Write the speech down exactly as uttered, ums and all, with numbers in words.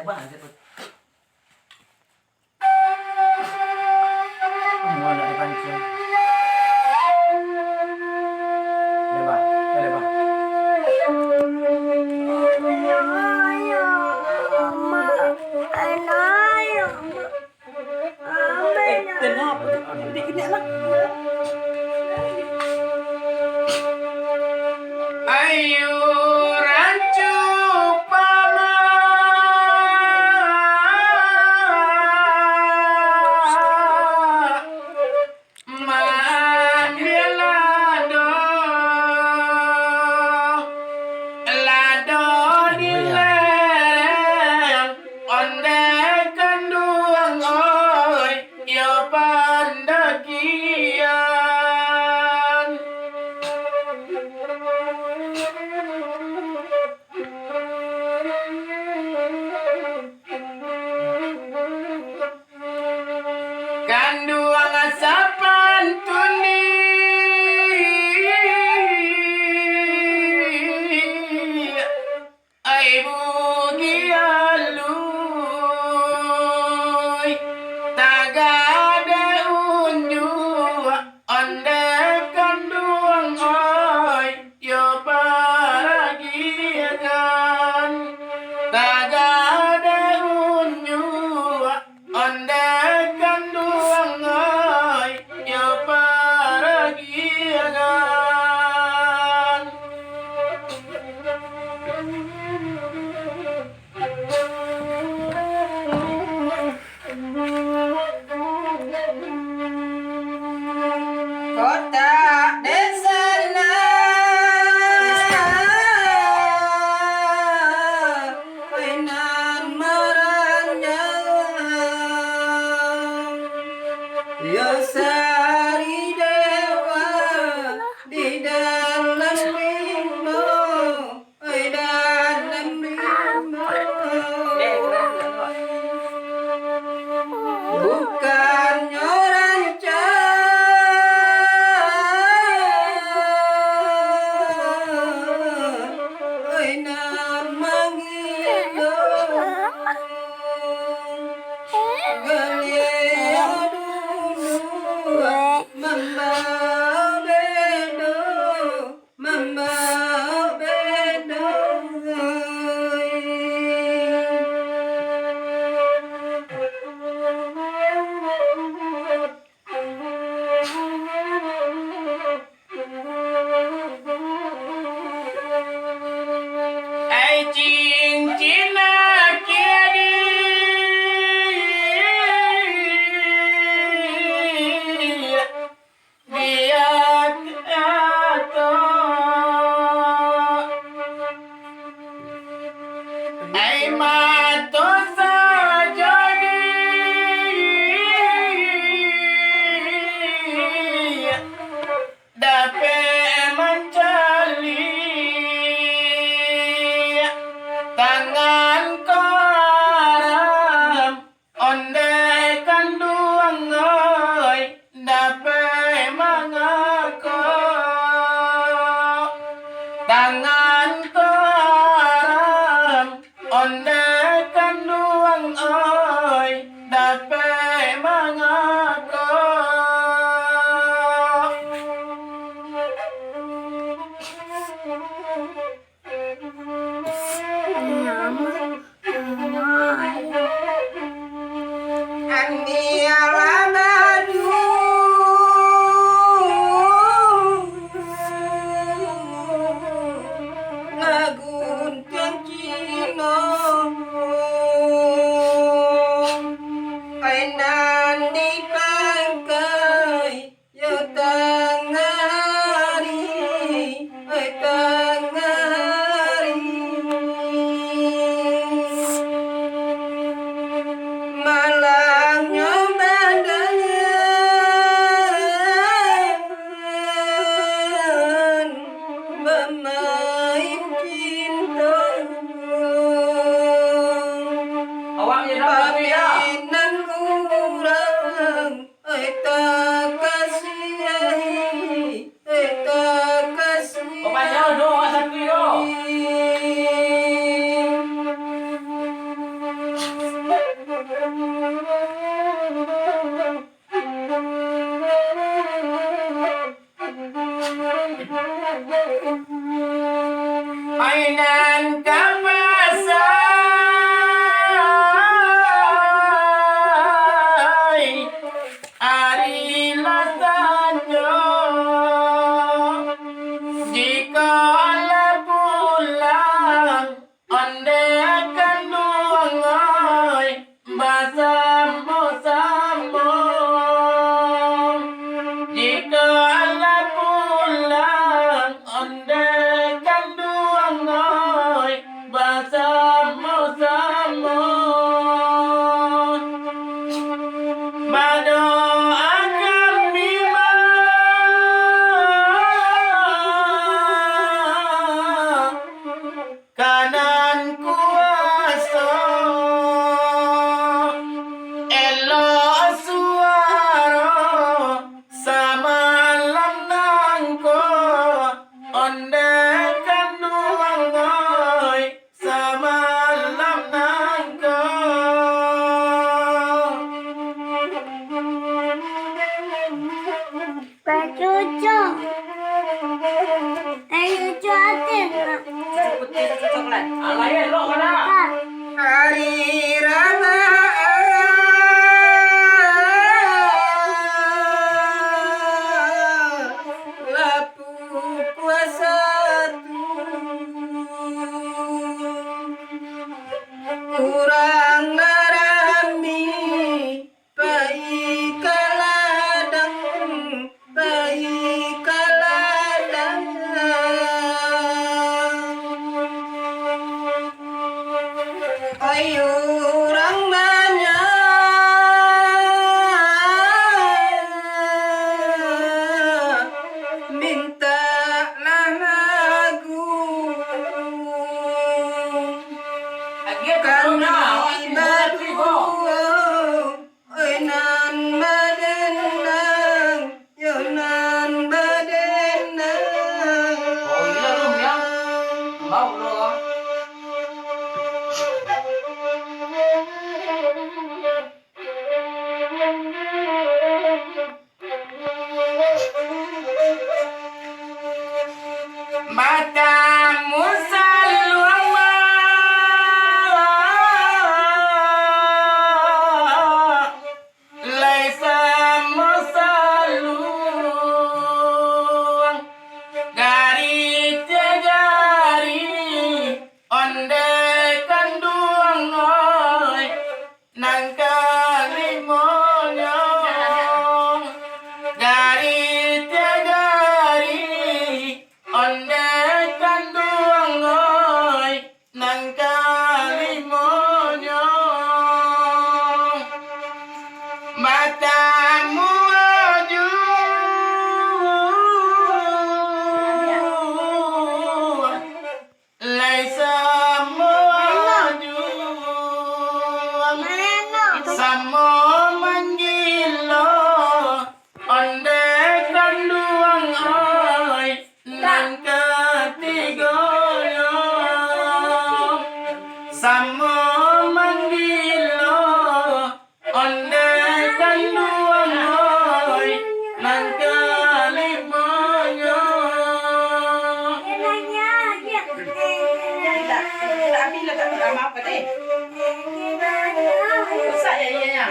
Amuah nak dipancing. Lebar, eh, lebar. Eh, kenapa? Dikit-dikit lah. Ayo rancu paman, maambialah doh, lah doh di lereng, ondeh kanduang oi, yo pandakian. Kanduang sapan tundi, ai bugi alui, tagak dek unjuak, ondeh kanduang oi, yo paragiakan, tagak dek unjuak, ondeh kanduang oi, yo paragiakan. Kotak dek sanak, mainan maranjang, yo sari dewa di dalam rimbo. Oi, dalam rimbo, bukannyo rancak, oi, nan mangido. Galiah dulu mambabedo. Mambaok bedoi. Ai cincin aki di Biak ato, ai mato sajo di dapek mancaliak, tangan ko aram. Ondeh kanduang oi, dapek mangako. Tangan ko aram, ondeh kanduang oi, dapek mangako. Urang lah rami, pai ka ladang, pai ka ladang. Ai urang banyak, mintaklah lagu. Kami baduo, oi nan badendang, yo nan badendang. Oh, iyo, Rum, yo. Bau lo. Batamu saluang ma, lai samo saluang, gari tiok gari, ondeh kanduang oi. Nan kalimonyo, gari tiok gari, ondeh kanduang oi. Nan kalimonyo, batamu aju. Lai samo juo, samo manggilo, ondeh kanduang oi, nan katigonyo. Samo manggilo, ondeh kanduang oi, nan kalimonyo. Indak, indak, Abi lah tak tahu apa deh. Rusak ya, iya, ya.